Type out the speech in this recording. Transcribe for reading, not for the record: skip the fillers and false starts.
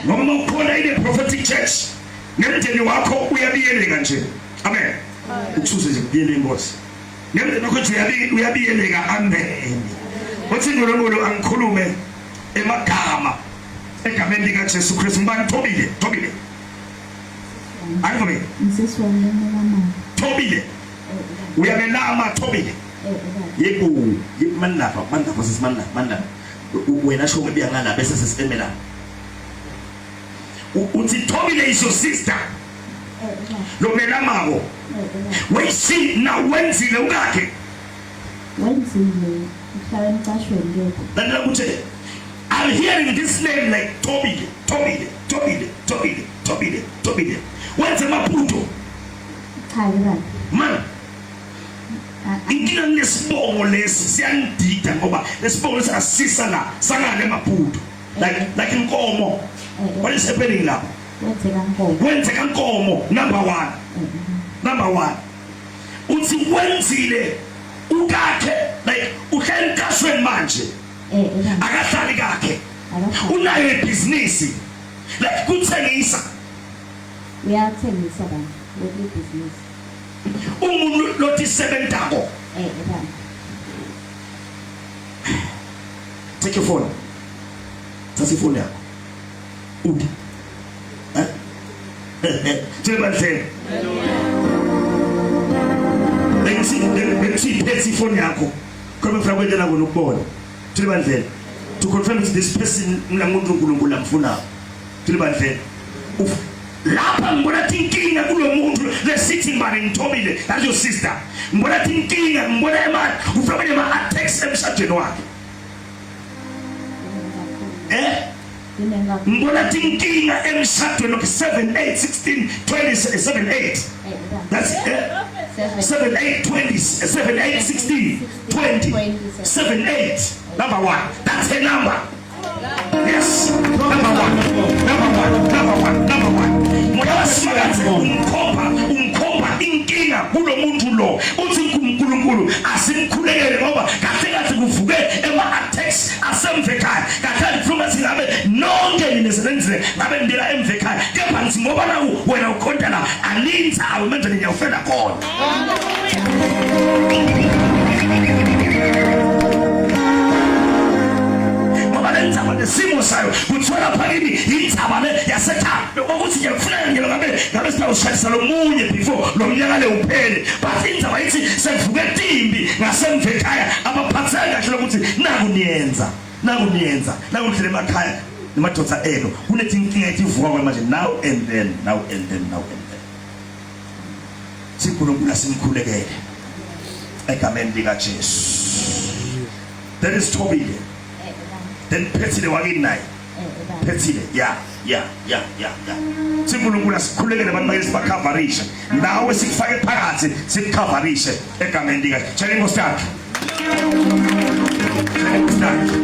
Ngoba uma ukhona ile prophetic church nemndeni wakho uyabiyeleka nje. Amen. Ukususe nje kubiyele inkosi. Nemndeni wakho nje uyabiyeleka. Amen. Uthi uNkulunkulu angikhulume emagama egameni lika Jesu Kristu. Ngibani Thobile, Thobile. Angivumi. Msisi wami umelama. Thobile. Uyamelama Thobile. Yebo, yebo manilapha, manilapha sisi manilapha, manilapha. Wena sho ngebiya ngala bese sesimela. Uthi Thobile is your sister. Lo melamako. Wayisi na wenzile ukakhe. Wenzile uhlala emcashweni kepha. Lalela ukuthi I'm hearing this name like Thobile, Thobile, Thobile, Thobile, Thobile, Thobile. Wenze Maputo. Cha ke baba. Man. Inkinga lesibongo lesi siyangidida ngoba lesibongo lesi asisa la sangale Maputo. Like inkomo. What is happening lapho? Wenzeka nkomo. Wenzeka nkomo number 1. Number 1. Uthi wenzile ukakhe like uhleli emqashweni manje. Akahlali kakhe. Unayo ibhizinisi. Like kuthengisa. Uyathengisa baba. Webhizinisi. Umuntu lothi sebentako. Baba. Take your phone. Thatha ifoni yakho. Uthi. Eh? Tshela bandleni. Bengithi bengithi iphethe ifoni yakho. Khona ngifuna kwentela kona ukubona. Tshela bandleni. To confirm that this person unamuntu uNkulunkulu amfunayo. Tshela bandleni. Lapha ngibona tinkinga kulo muntu lesithi ngibani ngithobile that's your sister. Ngibona tinkinga ngibona ema kufuna kube nema attacks emshadweni wakhe. Eh? Ngibona tinkinga emshadweni wakhe 7 8 16 20 7 8. That's 7 8 20 7 8 16 20 7 8 number 1. That's her number. Yes. Number 1. Number 1. Number 1. Number 1. Moya wasimakadze umkhomba umkhomba inkinga kulomuntu lo uthi uNkulunkulu asimkhulekele ngoba kahle kahle kuvuke ema attacks asemva ekhaya kahle kahle kuhluma singabe nonke nina sebenzile ngabe nibila emva ekhaya kepha ngithi ngoba naku wena ukhonta la alinzawo manje niyawufela khona. Ngoba le ndzaba nesimo sayo kuthiwa lapha kimi indzaba le yasekhaya ukuthi nje kufuneka nje ngabe ngabe sitawushayisa lo munye before lo mnyaka le uphele but indzaba ithi sekuvuke timbi ngasemva ekhaya abaphatheka kahle lokuthi naku niyenza naku niyenza naku nihlele emakhaya nemadoda enu kunetinkinga etivuka kwamanje now and then now and then now and then. SiNkulunkulu asimkhulekele egameni lika Jesu. Then is Thobile. Then Phethile wakini naye. Phethile ya ya ya ya ya. SiNkulunkulu asikhulekele abantu bakhe sibakhavarishe. Nawe sikufake phakathi sikukhavarishe egameni lika Jesu. Tshela inkosi yakhe. Tshela inkosi yakhe.